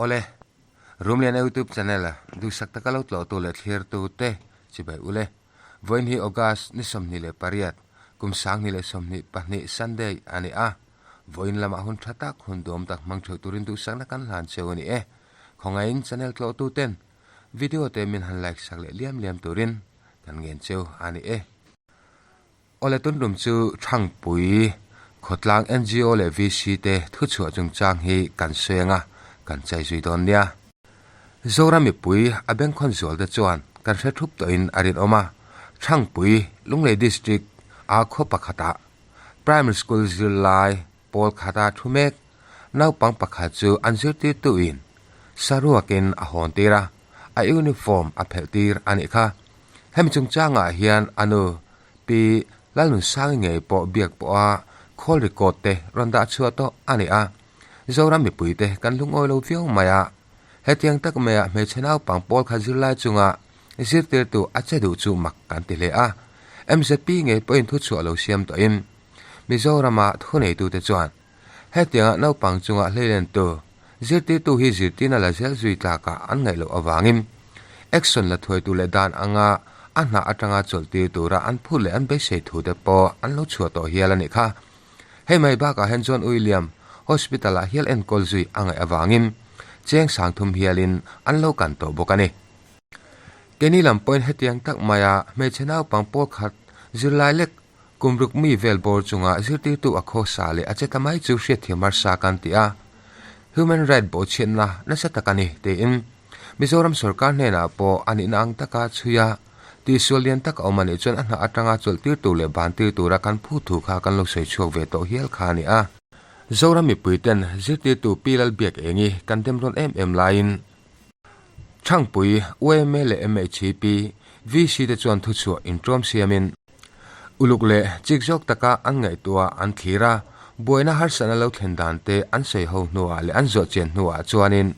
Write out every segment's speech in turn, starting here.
Awle, Rumliana YouTube channel duhsak taka lo tlawhtu leh thlirtu te chibai ule. Vawiin hi August ni 28, kum 2022 Sunday a ni a. Vawiin lamah hun tha tak, hun duam tak hmang theuh turin duhsakna kan hlan cheu a ni e. Khawngaihin channel tlawhtu ten video te min han like sak leh liam liam turin kan ngen cheu a ni e. Awle tun tum chu Thangpui khawtlang NGO leh VC te thuchhuah chungchang hi kan sawi anga kan chai zui dawn nia. Zoram mipui a bengkhawn zual te chuan kan hre thup tawhin a rinawm a, Thangpui Lunglei District a khaw pakhatah Primary School zirlai pawl khata thu mek naupang pakhat chu an zirtirtuin saruakin a hawn tir a, a uniform a phelh tir a nih kha. Hemi chungchangah hian a nu Pi Lalnunsangi ngei pawh biak pawha call record te rawn dah chhuah tawh a ni a. Zoram mipuite kan lungawi lo viau mai a, hetiang tak maia hmeichhe naupang pawl kha zirlai chunga zirtirtu a che duh chu mak kan ti hle a. MZP ngei pawhin thuchhuah lo siam tawhin Mizorama thuneitute chuan hetianga naupang chunga hleilentu zirtirtu hi zirtirna la zel zui tlakah an ngaih loh avangin action la thuaitu leh dan anga a hnah atanga chawlhtir tura an phut leh an beisei thute pawh an lo chhuah tawh hial a nih kha. Hei mai bakah hian John William Hospital-ah hial enkawl zui a ngaih avangin cheng sangthum hialin an lo kan tawh bawk a ni. Keini lam pawhin hetiang tak maia hmeichhe naupang pawl khat zirlai lek Kum ruk mi vel bawr chunga zirtirtu a khawsa leh a che ta mai chu hriatthiam harsa kan ti a, human right bawhchhiatna nasa tak a ni, tiin Mizoram sorkar hnenah pawh a nihna ang taka chhui a, tihsual lian tak a awm a nih chuan a hnah atanga chawlhtir tur leh bantir tura kan phu thu kha kan lo sawi chhuak ve tawh hial kha a ni a. Zoram mipuiten zirtirtu Pi Lalbiakengi kan dem rawn em em laiin Thangpui, yma leh MHP, VC te chuan thuchhuah inṭawm siamin uluk leh chik zawk taka an ngaihtuah an thlir a, buaina harsatna lo thlen dan te an sawi ho hnuah leh an zawh chian hnuah chuanin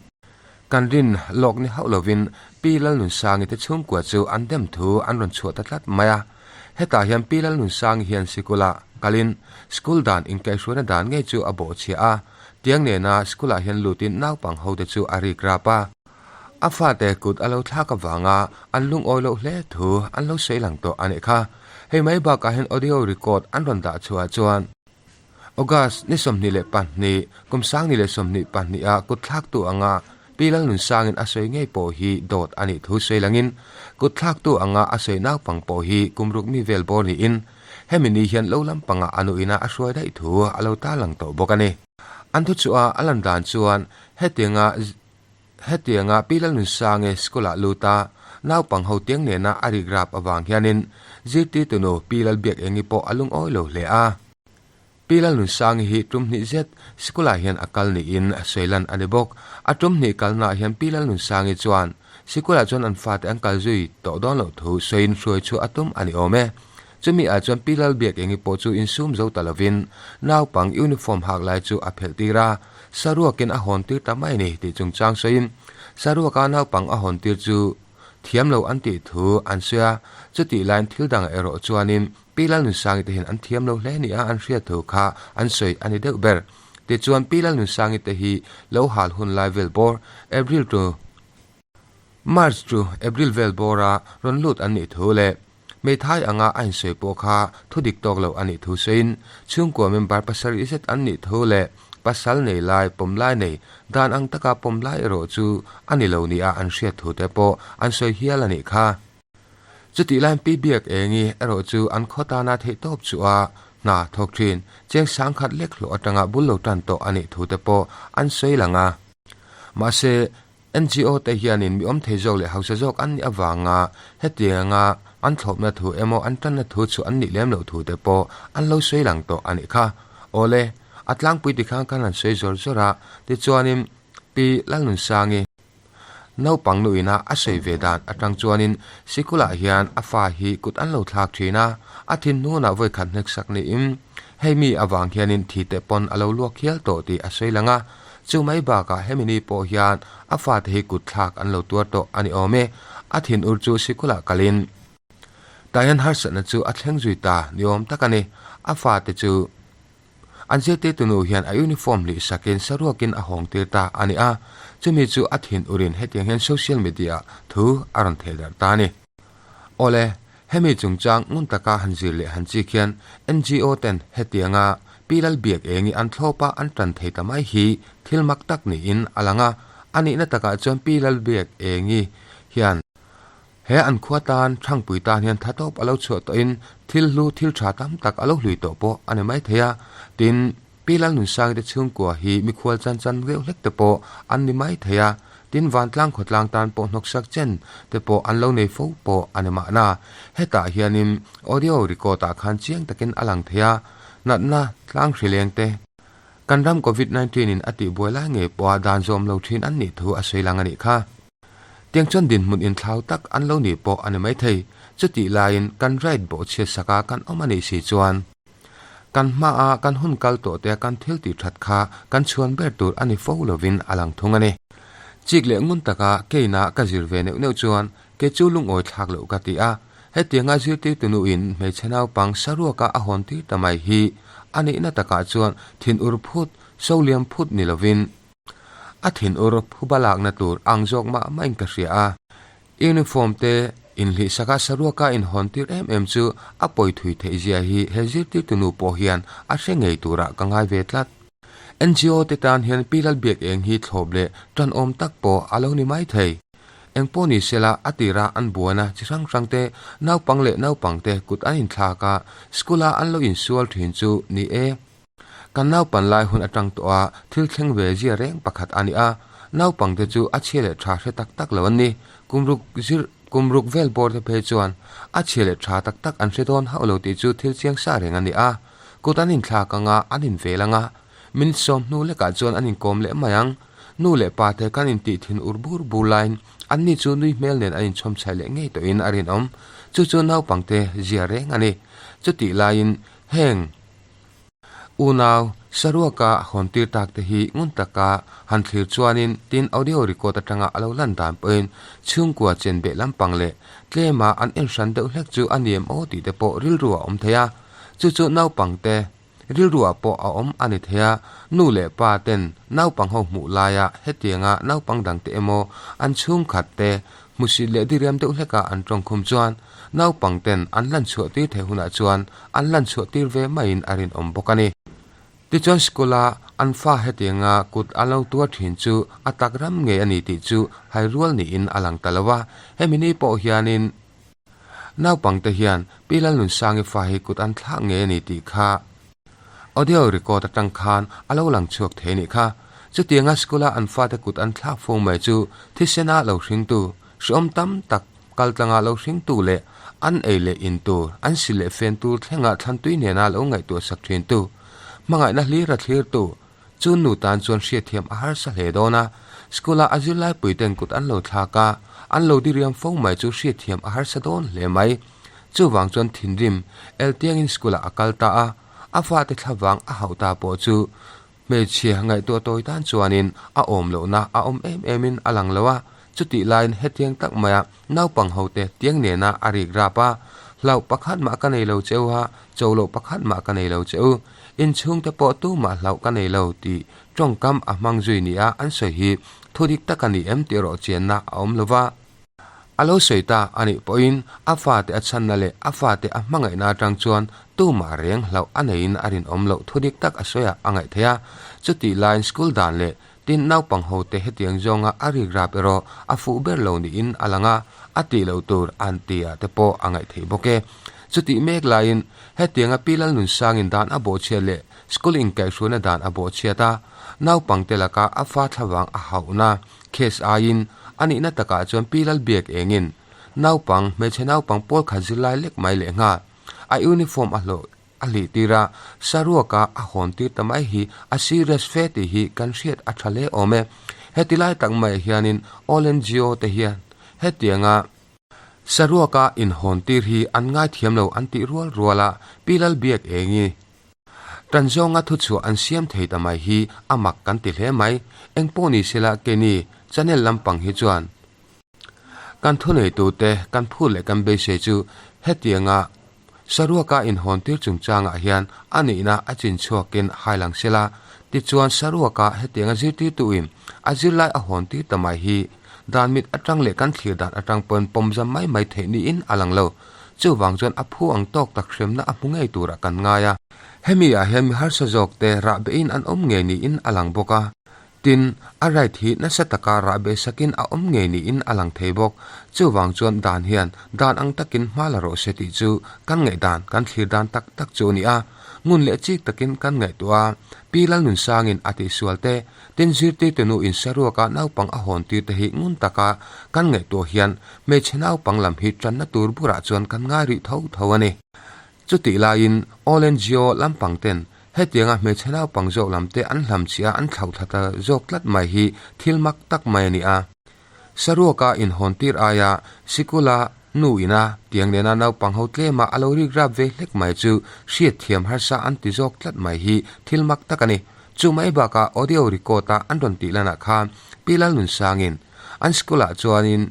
kan rin lawk ni hauh lovin Pi Lalnunsangi te chhungkua chu an dem thu an rawn chhuah ta tlat mai a. Hetah hian Pi Lalnunsangi hian sikula kalin school dan inkaihhruaina dan ngei chu a bawhchhiah a, Tiang nena school-ah hian lutin naupang hote chu a rik rap a. A fate kut a lo thlak avanga an lungawi loh hle thu an lo sawi lang tawh a nih kha. Hei mai bakah hian audio record an rawn dah chhuah chuan August ni 22, kum 2022 ah kut thlaktu anga Pi Lalnunsangin a sawi ngei pawh hi dawt a nih thu sawi langin kut thlaktu anga a sawi naupang pawh hi kum ruk mi vel bawr niin Hemi ni hian lo lampangah a nuina a hruai daih thu a lo tarlang tawh bawk a ni. An thu chu a a lan dan chuan hetianga hetianga Pi Lalnunsangi school-ah lut a, naupang ho tiang nena a rik rap avang hianin zirtirtunu Pi Lalbiakengi pawh a lungawi lo hle a. Pi Lalnunsangi hi tum hnih zet school-ah hian a kal niin sawi lan a ni bawk. A tum hnih kalnaah hian Pi Lalnunsangi chuan Sikul-ah chuan an fate an kal zui tawh dawn loh thu sawiin hruai chu a tum a ni awm e. Chumi ah chuan Pi Lalbiakengi pawh chu insum zo ta lovin naupang uniform hak lai chu a phelh tir a, saruakin a hawn tir ta mai a ni tih chungchang sawiin saruaka naupang a hawn tir chu thiam lo an tih thu an sawi a, chutih laiin thil dangah erawh chuanin Pi Lalnunsangi te hian an thiam lo hle nia an hriat thu kha an sawi a ni deuh ber. Tichuan Pi Lalnunsangi te hi lo hal hun lai vel bawr April to March chu April vel bawra rawn lut an nih thu leh hmeithai anga a insawi pawh kha thu dik tawk lo a nih thu sawiin chhungkua member pasarih zet an nih thu leh pasal nei lai pawm lai nei dan ang taka pawm lai erawh chu a ni lo nia an hriat thu te pawh an sawi hial a nih kha. Chutih laiin Pi Biakengi erawh chu an khaw tana theih tawp chu a hna thawk thin cheng sangkhat lek hlawh atanga bul lo tan tawh a nih thu te pawh an sawi lang a. Mahse, NGO te hianin mi awm thei zawk leh hausa zawk an nih avanga hetianga an thlawpna thu emaw an tanna thu chu an nih lem loh thu te pawh an lo sawi lang tawh a nih kha. Awle, a tlangpui tikhan khan an sawi zawr zawr a, tichuanin Pi Lalnunsangi naupang nuina a sawi ve dan atang chuanin sikulah hian a fa hi kut an lo thlak thin a, a thin hnunah vawikhat hneksak niin hei mi avang hianin thi te pawn a lo luak hial tawh tih a sawi lang a, chu mai bakah hemi ni pawh hian a fate hi kut thlak an lo tuar tawh a ni awm e, a thin ur chu sikulah kalin tah hian harsatna chu a thleng zui ta ni awm tak a ni, a fate chu. An zirtirtunu hian a uniform hlih sakin saruakin a hawngtir ta a ni a, chumi chu a thin urin hetiang hian social media-ah thu a rawn theh darh ta a ni. Awle, hemi chungchang ngun taka han zir leh han chik hian NGO ten hetianga Pi Lalbiakengi an thlawpa an tan thei ta mai hi thil mak tak niin a lang a, a nihna takah chuan Pi Lalbiakengi hian He an khua tan Thangpui tan hian tha tawp a lo chhuah tawhin thil hlu thil tha tam tak a lo hlui tawh pawh a ni mai thei a, tin, Pi Lalnunsangi te chhungkua hi mikhual chan chan reuh hlek te pawh an ni mai thei a, tin vantlang khawtlang tan pawh hnawksak chen te pawh an lo nei fo pawh a ni mahna. Hetah hianin audio record ah khan chiang takin a lang thei a, natna tlang hrileng te, kan ram Covid 19 in a tihbuai lai ngei pawha dan zawm lo thin an nih thu a sawi lang a nih kha. Tiang chuan dinhmun inthlau tak an lo nih pawh a ni maithei. Chutih laiin kan right bawhchhiat saka kan awm a nih si chuan kan hmaa kan hun kal tawh te kan thil tih that kha kan chhuan ber tur a ni fo lovin a lang thung a ni. Chik leh ngun taka keina ka zir ve neuh neuh chuan kei chu lungawi thlak loh ka ti a, hetianga zirtirtu nuin hmeichhe naupang saruaka a hawn tir ta mai hi a nihna takah chuan thinur phut, soliam phut ni lovin, A thinur phuba lakna tur ang zawk mah mahin ka hria a, uniform te inhlihsaka saruaka inhawn tir em em chu a pawi thui theih zia hi he zirtirtu nu pawh hian a hre ngei turah ka ngai ve tlat. NGO te tan hian Pi Lalbiakeng hi thlawp leh tanawm tak pawh a lo ni mai thei. Engpawh ni sela a tira an buaina chi hrang hrang te naupang leh naupang te kut an inthlak a, school a an lo insual thin chu ni e. Kan naupan lai hun atang tawh a thil thleng ve zia reng pakhat a ni a, naupangte chu a chhia leh tha hre tak tak lo an ni. Kum ruk zir kum ruk vel bawr te phei chuan a chhia leh tha tak tak an hre dawn hauh lo tih chu thil chiang sa reng a ni a. Kut an inthlak ang a, an invel ang a, minute 10 lekah chuan an inkawm leh mai ang. Nu leh pa te kan intih thin ur bur bur laiin anni chu nui hmel nen an inchhawmchhaih leh ngei tawhin a rinawm. Chu chu naupangte zia reng a ni. Chutih laiin heng. Unau, saruaka hawn tir tak te hi ngun taka han thlir chuanin tin audio record atanga a lo lan dan pawhin chhungkua chen beh lampang leh tlema an en hran deuh hlek chu a ni em aw tih te pawh rilru a awm thei a. Chu chu naupang te rilruah pawh a awm a ni thei a, nu leh pa ten naupang ho hmuh laia hetianga naupang dang te emaw an chhungkhat te Hmusit leh diriam deuh hleka an tawngkhum chuan naupang ten an lan chhuah tir theih hunah chuan an lan chhuah tir ve maiin a rinawm bawk a ni. Tichuan school a an fa hetianga kut a lo tuar thin chu a tak ram ngei a ni tih chu hai rual niin a lang ta lo a, hemi ni pawh hianin naupang te hian Pi Lalnunsangi fa hi kut an thlak ngei a ni tih kha Audio record atang khan a lo lang chhuak thei nih kha. Chutianga school-a an fate kut an thlak fo mai chu thisena lo hringtu, hreawm tam tak kaltlanga lo hringtu leh an ei leh in tur, an sil leh fen tur thlenga thlantui nena lo ngaihtuah sak thintu, hmangaihna hlira thlirtu, chu nu tan chuan hriatthiam a harsa hle dawn a. School-a a zirlaipuiten kut an lo thlak a, an lo diriam fo mai chu hriatthiam a harsa dawn hle mai. Chuvang chuan thinrim eltiangin school-ah a kal ta a, a fate thlavang a hauh ta pawh chu hmeichhia ngaihtuah tawi tan chuanin a awm lohna a awm em emin a lang lo a, chutih laiin hetiang tak maia naupang hote tiang nena a rik rap a, Hlauh pakhat mah ka nei lo che u a, cho loh pakhat mah ka nei lo che u, inchhungte pawh tumah hlauh ka nei lo tih tawngkam a hmang zui nia an sawi hi thudik tak a ni em tih erawh chianna a awm lo va. A lo sawi ta a nih pawhin a fate a chhanna leh a fate a hmangaihna atang chuan tumah reng hlauh a neiin a rinawm loh thu dik tak a sawi a ngaih theih a. Chutih laiin school dan leh tin naupang hote hetiang zawnga a rik rap erawh a fuh ber lo niin a lang a, a tih loh tur an ti ah te pawh a ngaih theih bawk e. Chutih mek laiin hetianga Pi Lalnunsangin dan a bawhchhiat leh school inkaihhruaina dan a bawhchhiat a, naupangte laka a fa thlavang a hauhna Case aiin a nihna takah chuan Pi Lalbiak engin naupang, hmeichhe naupang pawl khat zirlai lek mai leh nghal. A uniform a hlawh a hlih tir a, saruaka a hawn tir ta mai hi a serious fe tih hi kan hriat a tha hle awm e. Heti lai tak maiah hianin All NGO te hian hetianga saruaka inhawn tir hi an ngaithiam lo an tih rual rual a, Pi Lalbiak engi Tan zawnga thuchhuah an siam thei ta mai hi a mak kan ti hle mai. Engpawh ni sela keini channel lampang hi chuan kan thuneitute kan phut leh kan beisei chu hetianga Saruaka inhawntir chungchangah hian a nihna a chin chhuakin hai lang sela, tichuan Saruaka hetianga zirtirtuin a zirlai a hawntir ta mai hi dan mit atang leh kan thlir dan atang pawn pawmzam mai mai theih niin a lang lo. Chuvang chuan a phu ang tawk tak hremna a hmu ngei turah kan ngai a. Hemi ah hian mi harsa zawk te rah behin an awm ngei niin a lang bawk a. Tin, a right hi nasa taka rah beh sakin a awm ngei niin a lang thei bawk. Chuvang chuan dan hian dan ang takin hma la rawh se tih chu kan ngaihdan, kan thlir dan tak tak chu a ni a. Ngun leh chik takin kan ngaihtuah a, Pi Lalnunsangin a tihsual te, tin zirtirtu nu in saruaka naupang a hawn tir te hi ngun taka kan ngaihtuah hian hmeichhe naupang lam hi tanna tur burah chuan kan ngai rih tho tho a ni. Chutih laiin All NGO lampang ten hetianga hmeichhe naupang zawk lam te an hlamchhiah a an thlauh thla ta zawk tlat mai hi thil mak tak mai a ni a. Saruaka inhawn tir aia sikula nu ina tiang nena naupang ho tlema a lo rik rap ve hlek mai chu hriat thiam harsa an ti zawk tlat mai hi thil mak tak a ni. Chu mai bakah audio record a an rawn tih lanah khan Pi Lalnunsangin an school ah chuanin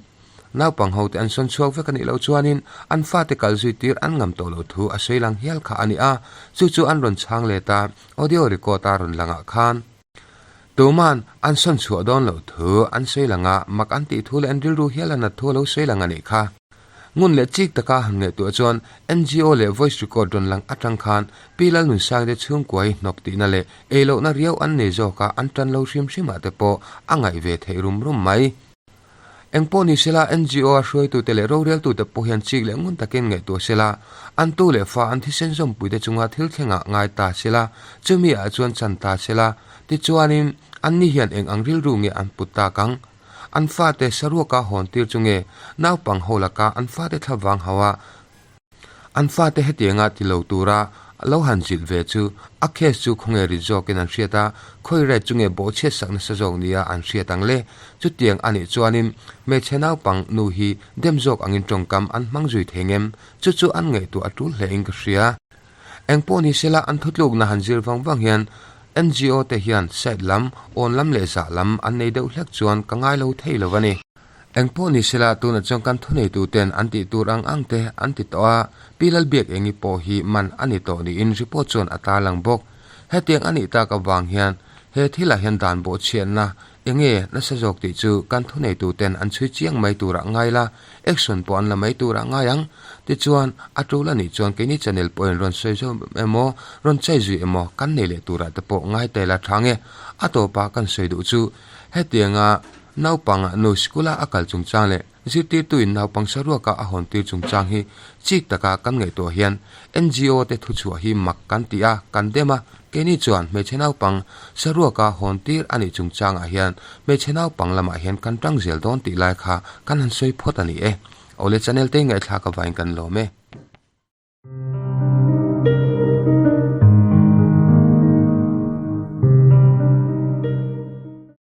Naupang hote an sawn chhuak vek a nih loh chuanin an fate kal zui tir an ngam tawh loh thu a sawi lang hial kha a ni a, chu chu an rawn chhang let a, audio record a rawn langah khan tuman an sawn chhuah dawn loh thu an sawi lang a, mak an tih thu leh an rilru hial a nat thu a lo sawi lang a nih kha. Ngun leh chik taka han ngaihtuah chuan NGO leh voice record rawn lang atang khan Pi Lalnunsangte chhungkua hi hnawk tihna leh ei lohna riau an nei zawk a, an tan lo hrim hrim ah te pawh a ngaih ve theih rum rum mai. Engpawh ni sela, NGO a hruaitute leh roreltute pawh hian chik leh ngun takin ngaihtuah sela, an tu leh fa an thisen zawmpuite chunga thil thlengah ngai ta sela, chumi ah chuan chan ta sela, tichuanin anni hian eng ang rilru nge an put tak ang? An fate saruaka hawn tir chu nge naupang ho laka an fate thlavang hau a, An fate hetianga ti lo tura lo han zilh ve chu a case chu khawnge rit zawkin an hriat a, khawi ret chu nge bawhchhiat sak nasa zawk nia an hriat ang le? Chutiang a nih chuanin hmeichhe naupang nu hi dem zawk angin tawngkam an hmang zui thei ngem? Chu chu an ngaihtuah a tul hlein ka hria. Engpawh ni sela an thutlukna han zir vang vang hian NGO te hian side lam, awn lam leh zah lam an nei deuh hlek chuan ka ngai lo thei lo a ni. Engpawh ni sela tunah chuan kan thuneituten an tih tur ang ang te an ti tawh a, Pi Lalbiakengi pawh hi man a ni tawh niin report chuan a tarlang bawk. Hetiang a nih tak avang hian he thilah hian dan bawhchhiatna enge nasa zawk tih chu kan thuneituten an chhui chiang mai turah ngai la, action pawh an la mai turah ngai ang. Tichuan, a tul a nih chuan keini channel pawhin rawn sawi zawm emaw, rawn chai zui emaw kan nei leh turah te pawh ngai ta ila tha nge. A tawpah kan sawi duh chu hetianga Naupang nu sikula a kal chungchang leh zirtirtuin naupang saruaka a hawntir chungchang hi chik taka kan ngaihtuah hian NGO te thuchhuah hi mak kan ti a, kan dem a, keini chuan hmeichhe naupang saruaka hawntir a nih chungchangah hian hmeichhe naupang lamah hian kan tang zel dawn tih lai kha kan han sawi phawt a ni e. Awle channel te ngaihthlak avain kan lawm e.